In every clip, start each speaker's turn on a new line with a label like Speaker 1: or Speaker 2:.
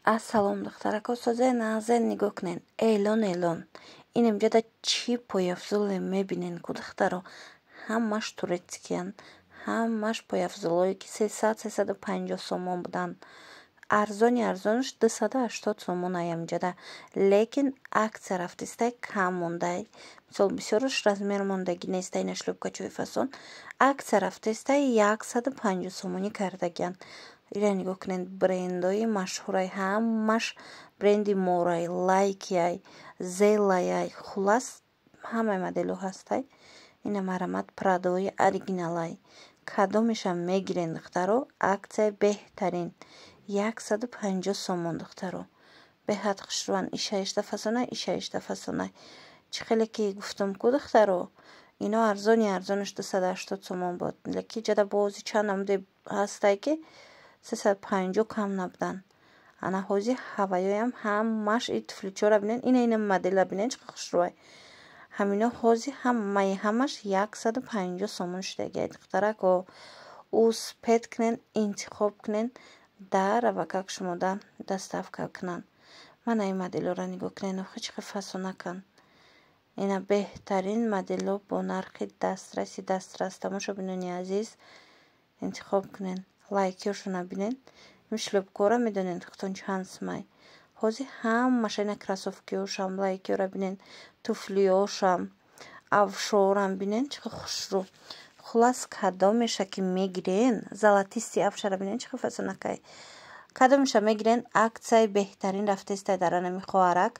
Speaker 1: Ассалом, духтарако, созен, нағзен? Нигоҳ кунен, эълон, эълон. Ин имҷода чӣ пойафзоле мебинен ку, духтаро, ҳамаш турецкиян, ҳамаш пойафзолое, ки 300, 350 сомон буданд. Арзони арзонаш 280 сомон ай амҷода, лекин акция рафтистай, кам мондай. Мисол, бисёраш размер мондагӣ нестай. Ина шлёпкачои фасон акция рафтистай, 150 сомонӣ кардагиян. Ира нигоҳ кунед, брендои машҳурай, ҳамаш бренди морай, Лайкиай, Зелаяй, хуллас, ҳамаи моделҳо ҳастай. Ина, марҳамат, Прадои оригиналай. Кадомеша мегирен, духтаро, аксияи беҳтарин, 150 сомон. Духтаро, беҳад хушрӯянд. Ишаишта фасонай, ишаишта фасонай. Чӣ хеле ки гуфтам ку, духтаро, ино арзони арзонаш 280 сомон буд, лекин ҷада бози чанд намуде ҳастай, ки 350 кам набуданд. Ана ҳози ҳаваёям ҳамаш и туфличора бинен, ина, ина модела бинен, чӣ хушрӯай. Ҳамино ҳози ҳамаи ҳамаш 150 сомон шудагиай. Духтарако, успеть кунен, интихоб кунен, дар равакак шумода доставка кунанд. Мана ин моделҳоро нигоҳ кунен, охи чӣ хел фасонаканд. Ина беҳтарин моделҳо бо нархи дастраси дастрас. Тамошобинони азиз, интихоб кунен. Лайкиёшона бинен. Ин шлёпкаҳоро медонед худтон чанд сумай ҳозир ҳамаша. Ина кроссовкиҳошам, лайкиёро бинен, туфлиҳошам, авшоорам бинен, чӣ хел хушрӯ. Хуллас, кадомеша ки мегирен, золотистый авшара бинен, чӣ хел фасонакай. Кадомеша мегирен, аксияи беҳтарин рафтестай дар анами хоҳарак,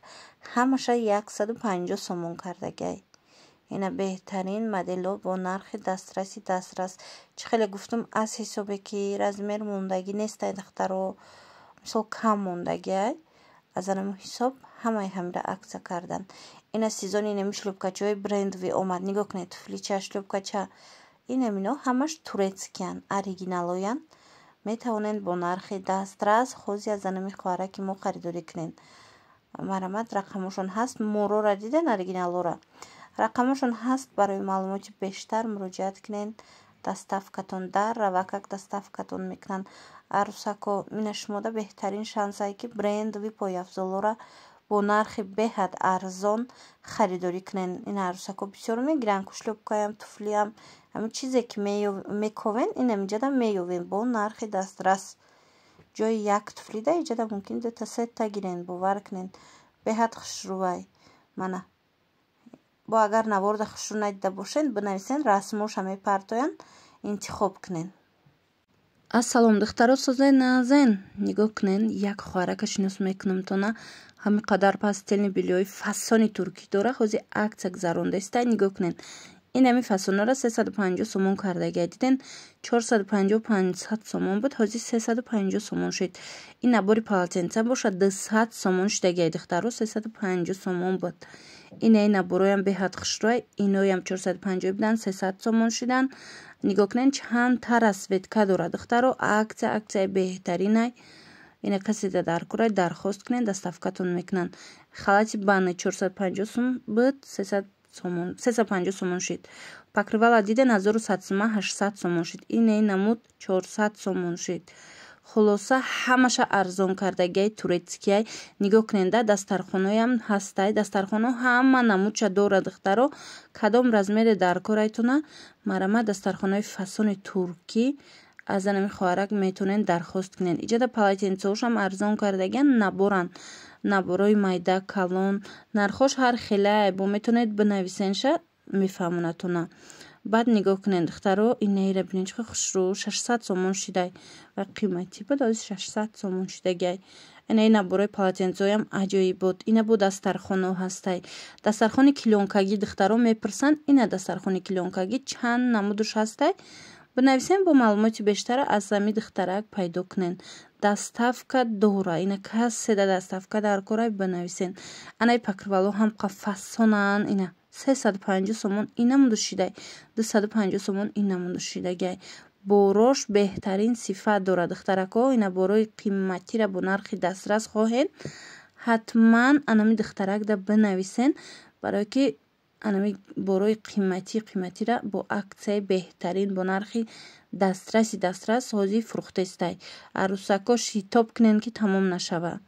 Speaker 1: ҳамаша 150 сомон кардагиай. Ина беҳтарин моделҳо бо нархи дастраси дастрас. Чӣ хеле гуфтум, аз ҳисобе ки размер мондагӣ нестай, духтаро, мисол, кам мондагиай, аз анами ҳисоб ҳамаи ҳамира аксия карданд. Ина сезони инами шлёпкачаҳои брендовый омад. Нигоҳ кунед, туфлича, шлёпкача, инамино ҳамаш турецкиянд, оригиналоянд. Метавонед бо нархи дастрас ҳози аз анами хоҳараки мо харидорӣ кунед. Марҳамат, рақамошон ҳаст. Морора диден, оригиналора рақамошон ҳаст. Барои маълумоти бештар муроҷиат кунед. Доставкатон дар равакак доставкатон мекунанд. Арӯсако, ина шумода беҳтарин шансае, ки брендовый пойафзолҳоро бо нархи беҳад арзон харидорӣ кунед. Ина арӯсако бисёр мегиранд ку, шлёпкаям, туфлиам, ҳамин чизе ки мековен, ин ҳаминҷода меёвем бо нархи дастрас. Ҷои як туфлида иҷода мумкин дута, сета гирен, бовар кунед, беҳад хушрӯвай. Мана, бо агар наворда хушрӯ надида бошед, бинависен, расмоша мепартоянд, интихоб кунед. Ассалом, духтаро, созен, нағзен? Нигоҳ кунен, як хоҳарака шинос мекунамтона. Ҳамин қадар постельный бельёи фасони туркӣ дора, ҳозир аксия гузарондаиста. Нигоҳ кунен, ин ҳамин фасонҳоро 350 сомон кардагия. Диден, 450, 500 сомон буд, ҳозир 350 сомон шуд. Ин набори полотенца бошад, 200 сомон шудагия, духтаро, 350 сомон буд. Инаи набороям беҳад хушрӯй, иноям 450 буданд, 300 сомон шуданд. Нигоҳ кунед, чанд та расцветка дорад, духтаро. Аксия, аксияи беҳтаринай. Ина каседа дар курай, дархост кунед, доставкатон мекунанд. Халати бани 450 сум буд, 300 сомон, 350 сомон шуд. Покрывала диден, 1100 сума, 800 сомон шуд. Инаи намуд 400 сомон шуд. Хулоса, ҳамаша арзон кардагиай, турецкияй. Нигоҳ кунед, дастархоноям ҳастай, дастархоно ҳама намудша дорад. Духтаро, кадом размере дар корайтона, марама, дастархонаи фасони туркӣ аз анами хоҳарак метавонед дархост кунед. Иҷода полотенцаҳошам арзон кардагиан, наборанд, наборои майда, калон, нархош ҳар хелае, бо метавонед бинависенша, мефаҳмонатона. Баъд нигоҳ кунед, духтаро, инаира бинед, чӣ хушрӯ, 600 сомон шидай ва қиматӣ буд, ҳозир 600 сомон шидагиай. Инаи наборои полотенцаҳоям аҷоиб буд. Ина бо дастархоно ҳастай, дастархони клёнкагӣ. Духтаро мепурсанд, ина дастархони клёнкагӣ чанд намудуш ҳастай, бинависем, бо маълумоти бештара аз ҳами духтарак пайдо кунед. Доставка дора. Ина каседа доставка дар корай, бинависен. Анаи покрывало ҳам фасонанд. Ина 350 сомон ин намуду шидай, 250 сомон ин намуду шидагиай. Борош беҳтарин сифат дорад, духтарако. Ина борои қиматира бо нархи дастрас хоҳед, ҳатман анами духтаракда бинависен, барое ки анами борои қиматӣ қиматира бо аксияи беҳтарин, бо нархи дастраси дастрас ҳозир фурӯхтестай. Арӯсако, шитоб кунед, ки тамом нашавад.